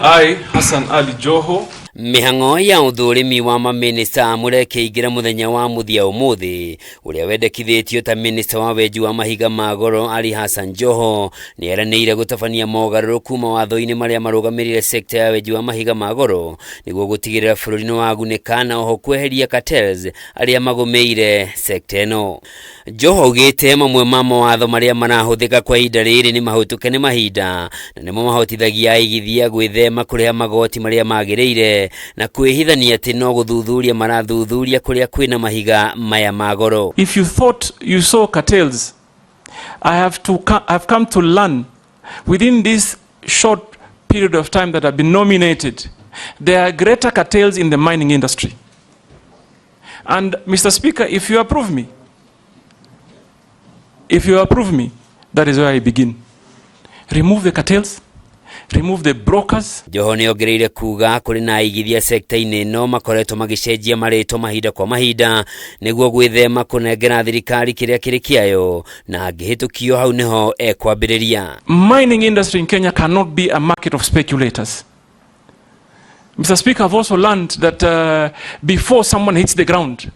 I, Hassan Ali Joho, Mĩhang'o ya ũthũrimi wa mamĩnĩsta amũre ĩkĩingĩra mũthenya wa mũthia ũmũthĩ, ũrĩa wendekithĩtio ta mĩnĩsta wa wenji wa mahiga ma goro Ali Hassan Joho nĩ eranĩire gũtabania mogarũrũku mawatho-inĩ marĩa marũgamĩrĩire sekta ya wenji wa mahiga ma goro nĩguo gũtigĩrĩra bũrũri nĩ wagunĩka na oho kweheria cartels arĩa magũmĩire sekta ĩno. Joho augĩte mamwe ma mawatho marĩa marahũthĩka kwa ihinda rĩrĩ nĩ mahĩtũke nĩ mahinda na nĩmo mahotithagia aigithia gwĩthema kũrĩha magoti marĩa magĩrĩire na kwĩhithania atĩ no gũthuthuria marathuthuria kũrĩa kwĩna mahiga maya ma goro. If you thought you saw cartels, I've come to learn within this short period of time that I've been nominated, there are greater cartels in the mining industry. And Mr. Speaker, if you approve me, if you approve me, that is where I begin. Remove the cartels, remove the brokers. Joho nĩ ongereire kuga kũrĩ na aigithia sekta-inĩ ĩno makoretwo magĩcenjia marĩtwa mahinda kwa mahinda nĩguo gwĩthema kũnengera thirikari kĩrĩa kĩrĩ kĩayo na angĩhĩtũkio hau nĩho ekwambĩrĩria. Mining industry in Kenya cannot be a market of speculators. Mr. Speaker, I've also learned that before someone hits the ground,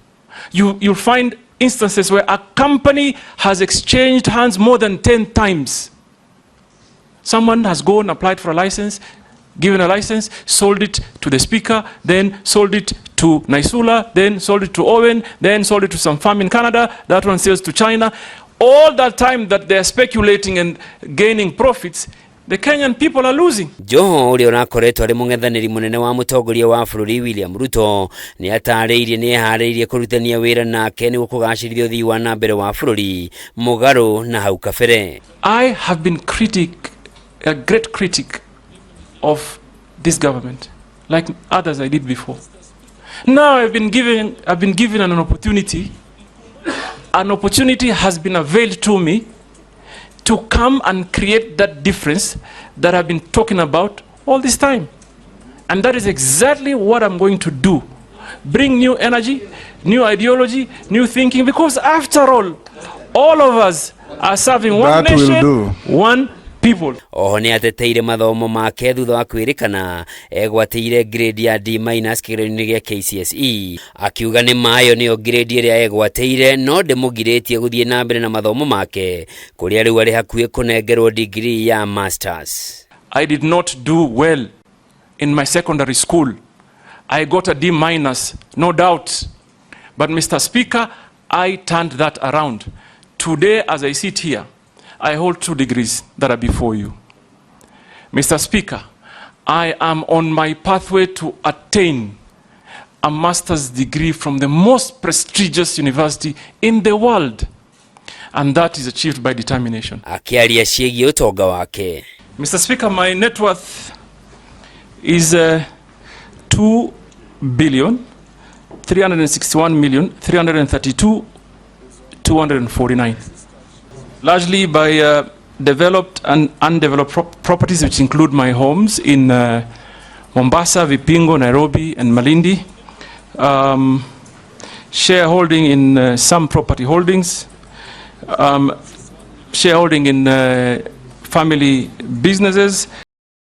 you'll find instances where a company has exchanged hands more than 10 times. Someone has gone, applied for a license, given a license, sold it to the Speaker, then sold it to Naisula, then sold it to Owen, then sold it to some firm in Canada, that one sells to China. All that time that they're speculating and gaining profits, the Kenyan people are losing. Joho ũrĩa ũrakoretwo arĩ mũng'ethanĩri mũnene wa mũtongoria wa bũrũri William Ruto nĩ atarĩirie nĩ eharĩirie kũrutithania wĩra nake nĩguo kũgacĩrithia ũthii wa na mbere wa bũrũri mũgarũ na hau kabere. I have been critic, a great critic of this government, like others I did before. Now I've been given an opportunity. An opportunity has been availed to me to come and create that difference that I've been talking about all this time. And that is exactly what I'm going to do. Bring new energy, new ideology, new thinking, because after all of us are serving one That will nation, do. One people. Oho nĩ ateteire mathomo make thutha wa kwĩrĩkana egwatĩire grade ya D minus kĩgeranio-inĩ gĩa KCSE, akiuga nĩ mayo nĩyo grade ĩrĩa egwatĩire no ndĩmũgirĩtie gũthiĩ na mbere na mathomo make kũrĩa rĩu arĩ hakuhĩ kũnengerwo degree ya masters. I did not do well in my secondary school. I got a D minus, no doubt. But Mr. Speaker, I turned that around. Today, as I sit here, I hold two degrees that are before you. Mr. Speaker, I am on my pathway to attain a master's degree from the most prestigious university in the world. And that is achieved by determination. Akĩaria ciĩgiĩ ũtonga wake. Mr. Speaker, my net worth is 2 billion 361 million 332 249. Largely by developed and undeveloped properties, which include my homes in Mombasa, Vipingo, Nairobi, and Malindi. Shareholding in some property holdings, shareholding in family businesses.